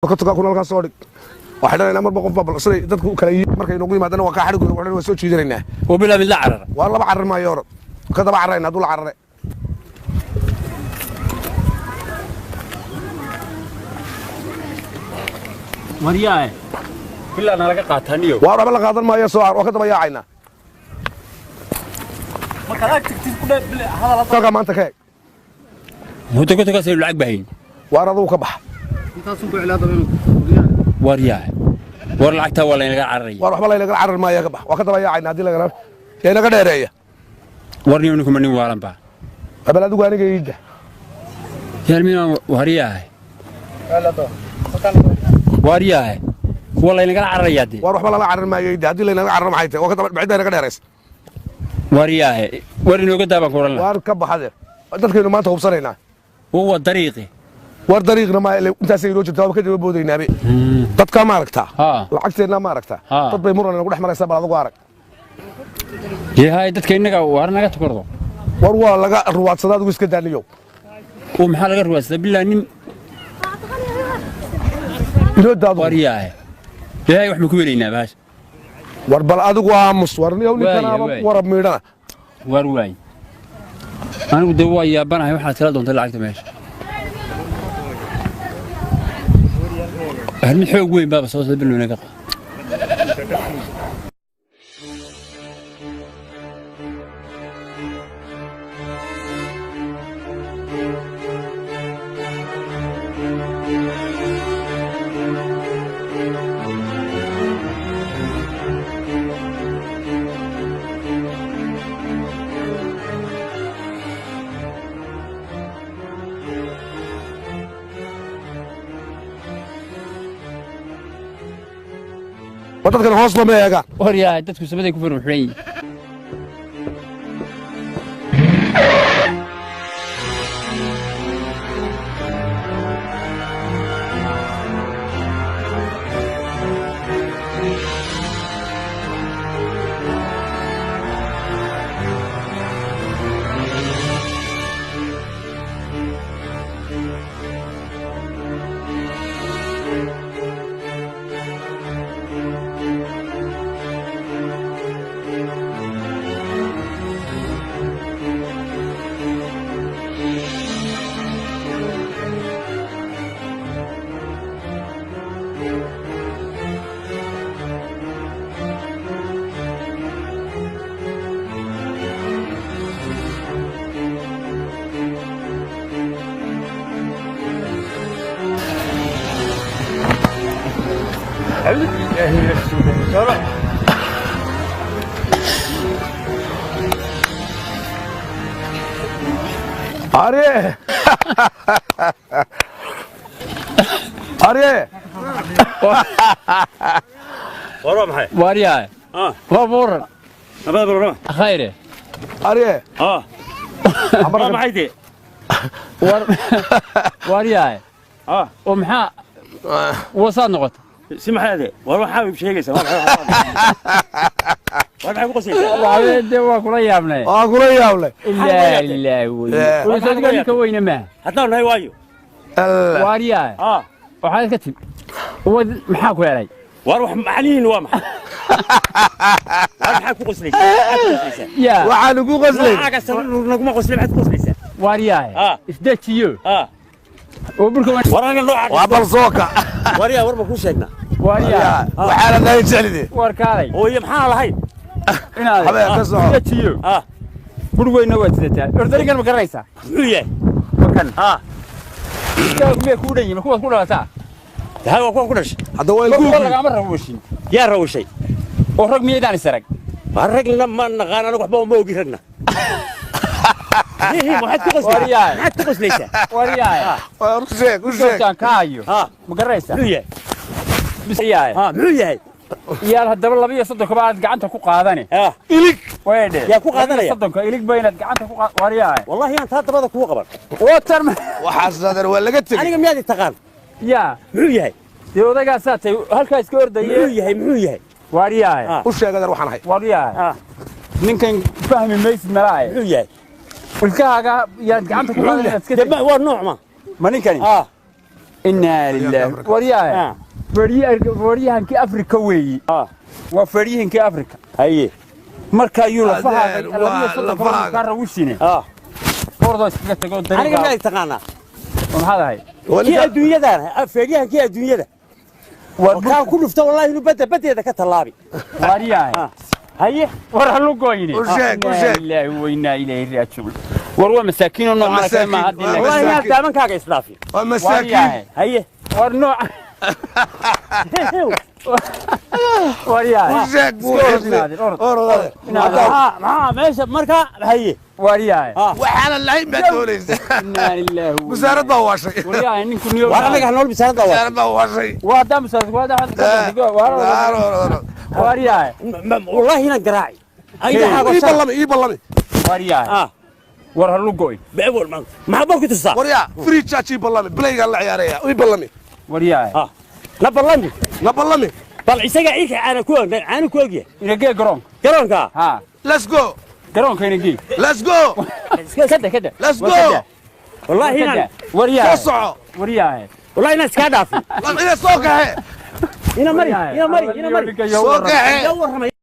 Kontonka kun halkaas soo dhig. Waa xidhanaynaa marba qof baa, bal siday dadku kala yihiin markay noogu yimaadana waa kaa xadhigooda waxdhan, waa soo jiidanaynaa. Oo bilaa mid la carara. Waa laba carar maayo, orod ka daba cararayna hadduu la carare. Waryaae, bilaa nalaga qaataa niyo. Waa waxba la qaadan maayo, soo car, waa ka daba yaacaynaa. Halkaa maanta ka eeg. Huta kontonkaasaynu lacag bahayn. Waar adugu ka bax. Waryaae, war lacagtaa waa laynaga cararaya. Waar waxba laynagala carar maayo, ka bax, waa ka daba yaacayna haddii lagala yaa inaga dheereeya. War niyo, ninkuma nin waalan baa. Abal adigu aniga iidda. Yaalminaan. Waryaae, waryaae, waa laynagala cararayaa dee. Waar waxba lala carar maayo iidda, haddii laynaga cararo maxay tahay? Waa ka daba cidda inaga dheeraysa. Waryaae, war inooga daa baan ku odhan lahaa. Waar ka baxade, dadkaynu maanta hubsanaynaa. Waa dariiqi. War dariiqna ma intaasay inoo jirtaa, waaba ka daba boodaynaaba. Dadkaa ma aragtaa? Haa. Lacagteennaa ma aragtaa? Haa. Dad bay muran inagu dhex maraysaa, bal adigu arag. Dee haye, dadka innaga waar naga tukordo. War waa laga ruwaadsadaa, adigu iska daaniyow. Oo maxaa laga ruwaadsadaa bilaa nin? Inoo daadu. Waryaae, dee haye, wax ma ku welaynaa bahash? War bal adigu aamus, war niyow ninkanaaba. Waaya, waaya. Warab miidhana. Waar waay, anigu dee waa yaabanahay, waxaad kala doontay lacagta meesha. Hal mid xoog weyn baaba soo socda, bilow inaga qaa. War dadkan hoos lama eegaan. Waryahay, dadku samaday ku farmuxuran yihiin. Arye, arye. War waa maxay? Waryahay. Ah. Waa buuran. Nabad barama. Khayre. Arye. Ah. Waa maxay dee? War waryahay. Ah. Oo maxaa wasaad noqota? Si maxay dee? War waxaa iib sheegaysaa. War war maxay ku qosaysaa? Waxaa dee waa kula yaabnay. Waa kula yaable. Ilaa ilaa wey. Eh. Wasaadka ninka weyne maaha. Haddaan nahay waayo. Alla. Waryahay. Ah. Waxaad ka timi wad maxaa ku helay? War wax macnihiin waa maxay? War maxaa ku qoslaysaa? Maxaad ku qoslaysaa? Yaa. Waxaan ugu qoslay. Lacag asal naguma qoslay, maxaad ku qoslaysaa? Waryahay. Ah. Isdejiyo. Ah. Oo burka. War aniga nooca. Waa bal sooka. War yaa war ba ku sheegnaa. Waryahay. Waxaana nahay jeclide. War kaalay. Oo iyo maxaa lahayn? Inaad Habeen ka soco. isdejiyo. Ah. Bur weynna waad sidataa. Ordarigan ma garanaysaa? Muxuu yahay? Makan. Ah. Iskaagu miyay kuu dhan yihiin? Kuwaad ku dhalataa? Tahay waa kuwan ku dhashay. Hadda waa Kuwa ilkuugi. lagama rawashin. Yaa rawashay. Oo rag miyaydaan is arag? War ragna ma naqaan anigu, waxba ma ogi ragna. Maxaad ku qoslaysaa? Waryahay. Maxaad ku qoslaysaa? Waryahay. Waar u sheeg, u sheeg. Goobtaan ka hayo. Ah. Ma garanaysaa? Muxuu yahay? Waryahay. Ah, muxuu yahay? Yaal haddaba 32 ba aad gacanta ku qaadani. Ah. Ilig. Weedhe. Yaa ku qaadanaya? 32-ka ilig ba inaad gacanta ku qaad. Waryahay. Wallahi aan taa dabada kugu qaban. Watar ma. Waxaas adeer waa laga tegey. Aniga miyaad i taqaan? Yaa. Muxuu yahay? Dee odaygaasaa tay halkaa iska Muxuu ordaye. yahay? Muxuu yahay? Waryahay. Ah. U sheeg adeer waxaan ahay. Waryahay. Ah. Ninkan fahmi maysid malaaye. Muxuu yahay? Ilkahaaga yaad gacanta ku Muxuu qaadan yahay? iska Dee ma waa nooc ma? Ma ninkani? Ah. Innaa lillaahi. Waryahay. Ah. Feeryahankii Afrika weeyi. Ah. Waa feeryahankii Afrika. Haye. Marka ayuu lafahaaga Adeer, waa 32 lafahaaga. kaa rawishine. Ah. Ordoo iskaga tago Aniga dariiqa. miyaad taqaanaa? Maxaad ahay? Kii adduunyadaan, feeryahan kii adduunyada. War Kaan ku dhufto wallahi inuu badda baddeeda ka tallaabi. Waryahay. Ah. Haye. War halu goyne. U sheeg, u sheeg. Innaa lillaahi wa innaa ilayhi raaji'uun. War waa masaakiin oo noocan kale maaha haddii Waa laakiin. Wallahi inaad masaakiin. daamankaaga isdhaafin. Waa masaakiin. Waryahay. Haye. War nooc. Waryahay. U sheeg buu Iska orod inaadeer, orod. Orod, adeer. Inaadeer. Maxaa maxaa meesha marka haye. Waryahay. Ah. Waxaana lahayn baad doonaysa. Innaa lillaahi wa Wasaarad baa waashay. Waryahay ninku niyo. War anaga hanool bisaarada waa. Wasaarad baa waashay. Waa haddaan musaarad waa haddaan Orod, orod. Waryahay. Wallahi inaan garaaci. Ay Ii ballami, ii ballami. Waryahay. Ah. War halu goy. Beewol ma. Maxaa bal ku tusaa? Waryaa, free charge ii ballami. Playgaan la ciyaaraya. Ii ballami. Waryahay. Ah. Na ballami. Na ballami. Bal isaga ciidka caana ku og, caana ku ogyahay. Inagee garoonka. Garoonka. Ha. Let's go. Garoonka inagee. Let's go. Kada kada. Let's go. Wallahi inaan Waryahay. Soo soco. Waryahay. wallahi inaan iska dhaafin. Ina soo kaxe. Ina mari, ina mari, ina mari. Soo kaxe. Yaa warramay.